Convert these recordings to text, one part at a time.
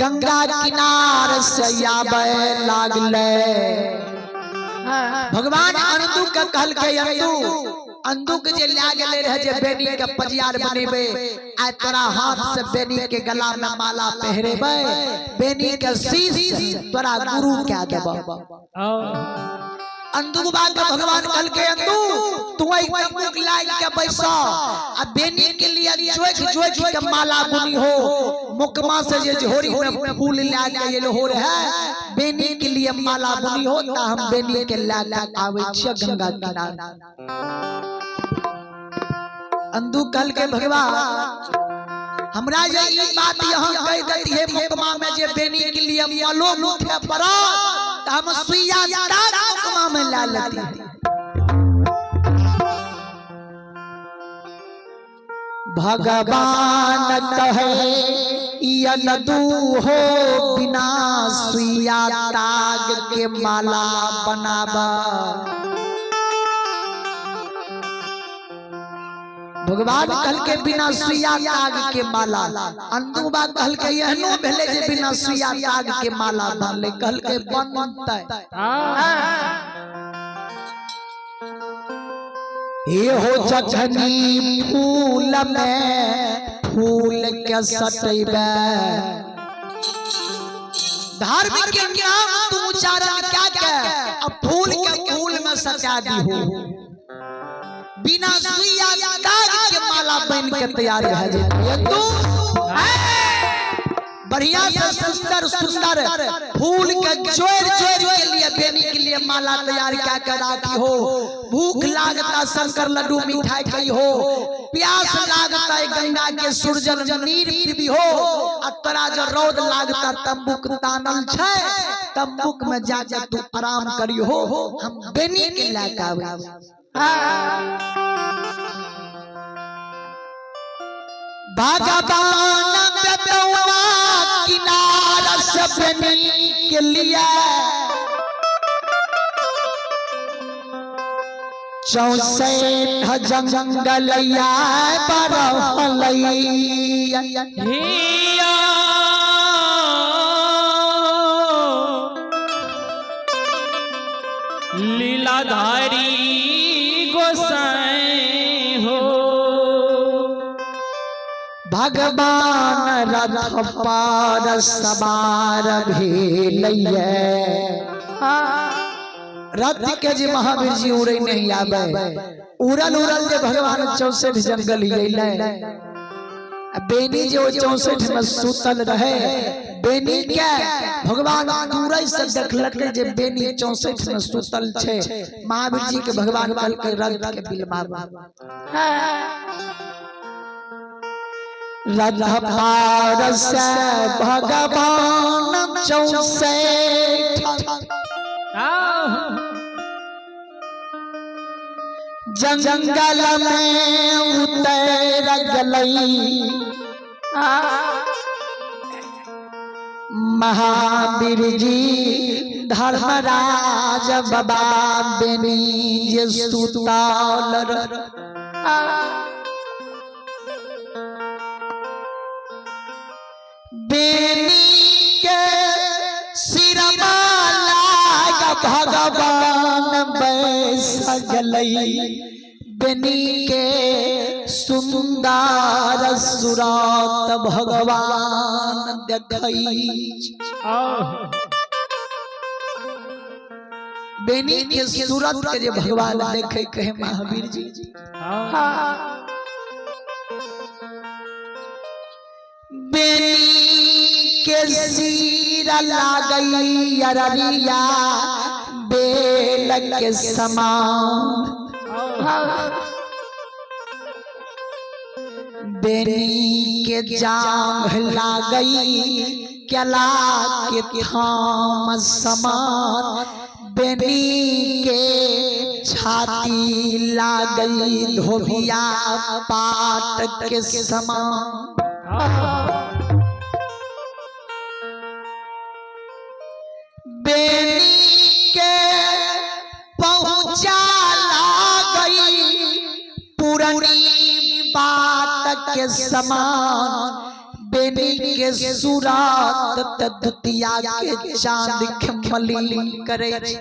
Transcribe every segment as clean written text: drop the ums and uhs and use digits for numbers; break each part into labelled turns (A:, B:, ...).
A: गंगा किनार से आबे लागले। भगवान अंदू के कहलकै, अंदू अंदू के जे लए गेले रहे जे बेनी के पजियार बनेबे, आइ तोरा हाथ से बेनी के गला में माला पहिरेबे, बेनी के शीश तोरा गुरु के देबो। अंदू बा के भगवान कहलकै, अंदू तू एहि तम्बूक लाग के बैस आ बेनी के लिए जोखि जोखि के माला बुनी हो। मुकमा से जे झोरी में फूल ला के एलो हो रहे, बेनी के लिए माला बुनी हो, ता हम बेनी के ला के आवे छियै गंगा किनार। अंदू कहल के भगवान हमरा जे ई बात यहाँ कह देती है मुकमा में जे बेनी के लिए मलो मुखे पड़त, त हम सुइया तार मुकमा में ला लेती है। भगवान कहे यनदू हो बिना सुइया ताग के माला बनाबा। भगवान कहल के बिना सुइया ताग के माला। अंदुबा कहल के एहनो भेले जे बिना सुइया ताग के माला बनले, कहल के बनतै। ये हो जखनी फूल में फूल के सटेबे, धर्म के नाम तू उच्चारण क्या के अब फूल के फूल में सटा दी हो, बिना सुइया ताग के माला बन के तैयार भए जेतै। तू बढ़िया से सुंदर सुंदर फूल के जोड़ जोड़ के लिए बेनी के लिए माला तैयार क्या के राखी हो। भूख लागता शंकर लड्डू मिठाई कही हो, प्यास लागता गंगा के सूरजन नीर पीबी हो, आ तोरा जो रौद लागता तंबूक तानल छै, तंबूक में जाके तू आराम करी हो, हम बेनी के लए के आबै। भगवान बेतौना किनार से बेनी के लिए 64 जंगलिया बरहलैया।
B: हिया लीलाधारी गोसाई हो।
A: भगवान रथ पर सवार भेलैया। रथ के जे महावीर जी उड़े नहीं आवे, उड़ल उड़ल जे भगवान 64 जंगल अइलै, बेनी जे 64 में सुतल रहे, बेनी के भगवान दूरै से देखलक जे बेनी 64 में सुतल छै। महावीर जी के भगवान कहलकै रथ के बिलमाबू। रथ पार से भगवान 64 जंगल में उतर गलई। महावीर जी धर्मराज बाबा बेनी जे सुतल बेनी के सिरमा लाग भगवान बैस गलई, बेनी के सुंदर सुरत भगवान देखई। बेनी के सूरत के जे भगवान देखे कहे महावीर जी, बेनी के सीरा लागई अररिया बेल के समान, बेनी के जांघ लागई केला के थाम समान, बेनी के छाती लागई धोबिया पाट के समान। बेनी के पहुंचा लागई पुरनी बात के समान, बेनी के सूरत त दुतिया के चांद के मलिन करे छै।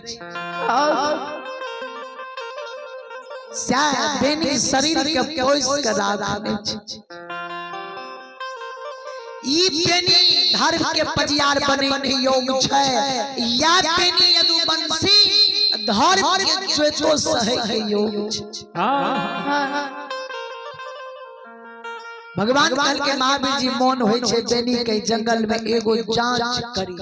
A: सएह बेनी शरीर के पोस के राखने छै। ई बेनी धर्म के पजियार बने के योग छै। या बेनी यदुवंशी धर्म के ज्योतो सहे के योग छै। भगवान कहल के महावीर जी मोन होइ छै बेनी के जंगल में एगो जांच करी।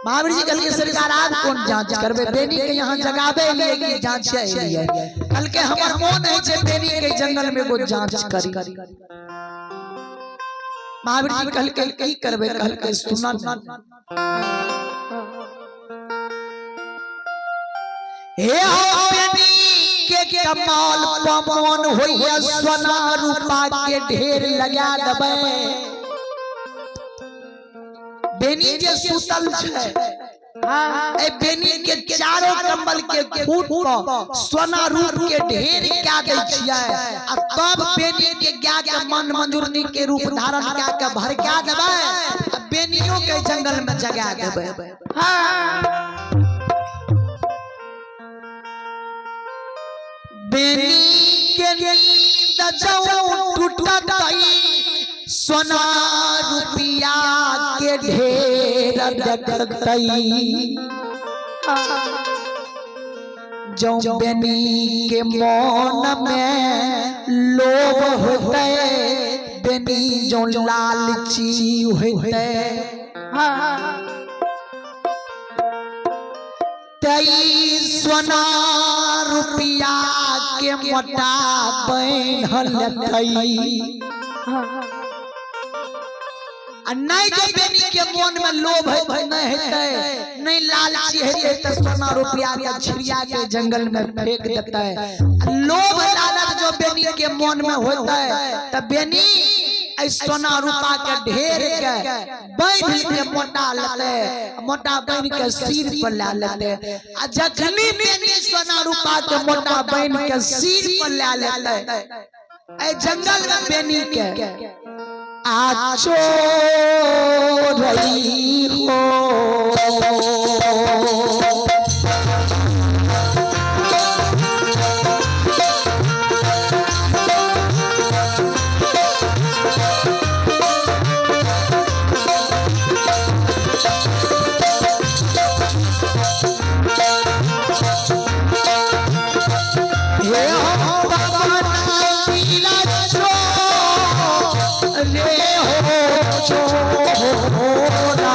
A: महावीर जी कहल के सरकार आब कोन जांच करबे, बेनी के यहाँ जगाबे लिए कि जांच लिए। कहल के हमर मोन होइ छै बेनी के जंगल में एगो जांच करी। महावीर जी कहल के की करबे? कहल के सुनन, हे हो बेनी के कमाल पमन होइया सोना रूपा के ढेर लगा देबै। बेनी जे सुतल छै ए बेनी के चारों कंबल के खूट पर सोना रूप के ढेर क्या दै छियै आ तब बेनी के गाय के मन मंजूरनी के रूप धारण क्या के भड़का देबै आ बेनियो के जंगल में जगा देबै। बेनी के नींद जौ टूटतई सोना रुपया के ढेर देखतई। जौ बेनी के मन में लोभ होतै, बेनी जौ लालची होतै तई सोना रुपया के मोटा बान्हलतई। आ नहीं जो बेनी के मन में लोभ है नहीं हेतै, नहीं लालची हेतै त सोना रुपया के छिड़िया के जंगल में फेंक देतै। लोभ लालच जो बेनी के मन में होतै त बेनी ऐ सोना रूपा के ढेर के बांध के मोटा लेतै, मोटा बांध के सिर पर ला लेतै। आ जखनी बेनी सोना रूपा के मोटा बांध के सिर पर ला लेतै, ऐ जंगल में बेनी के आचो रही हो। हे हो बाबा पीला चो रे हो चोरा।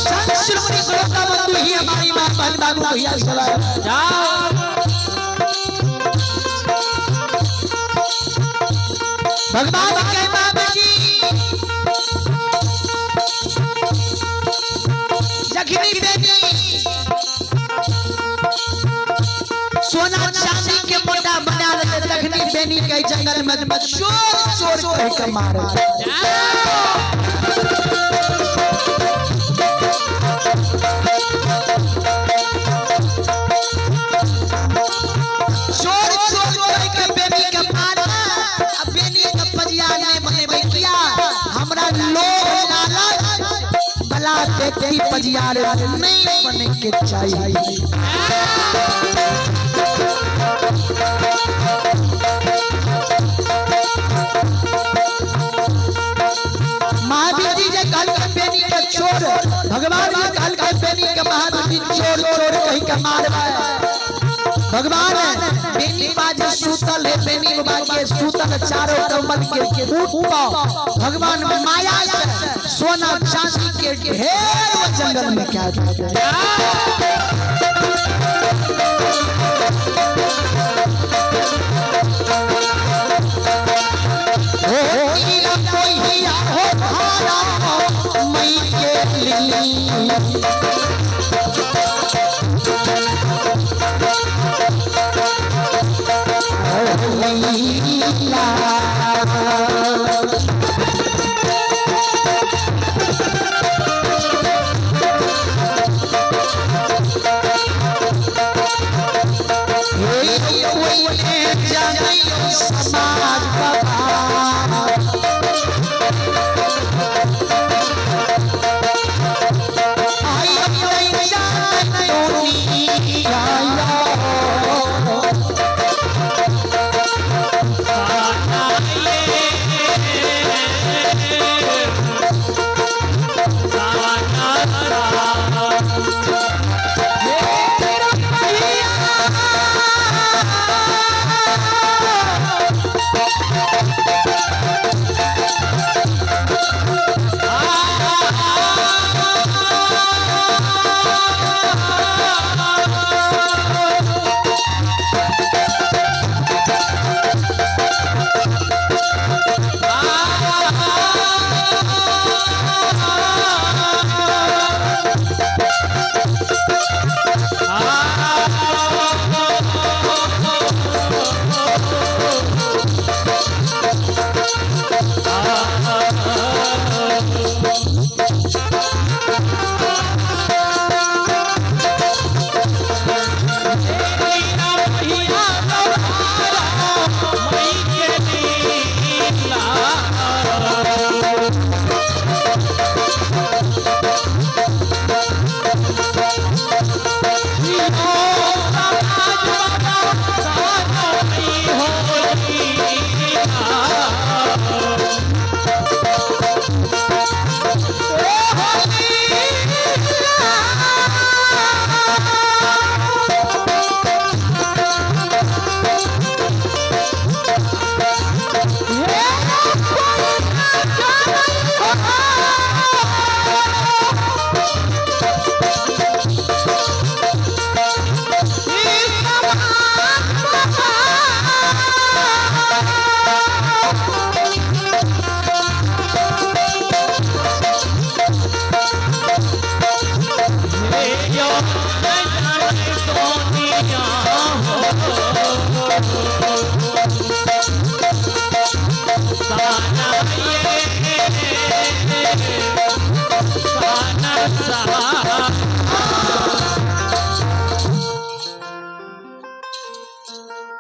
A: संत शिरोमणि श्रोता बंधु ही हमारी मां बहन बाबू भैया सब।
B: जाओ।
A: भगवान के बाप जी जखनी बेटी सोना चांदी के मोटा बना लेते तखनी बेनी के जंगल में चोर चोर कह के मारे। चोर चोर कह के बेनी के मारे। अब बेनी के पजिया नहीं बनेबै किया हमरा लोभ लालच भला व्यक्ति पजिया नहीं बने के चाहिए। महावीर जी जे कहल के बेनी के चोर, भगवान जी कहल के बेनी के महावीर जी चोर चोर कहि के मारबै। भगवान बेनी बाजे सूतल है, बेनी बाबा के सूतल चारों कमल के ऊपर भगवान माया से सोना चांदी के ढेर वो जंगल में क्या गया। हो नीला कोई हो भारा मई के लिए। समाज बाबा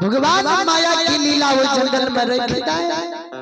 A: भगवान माया की लीला वो जंगल में रखता है।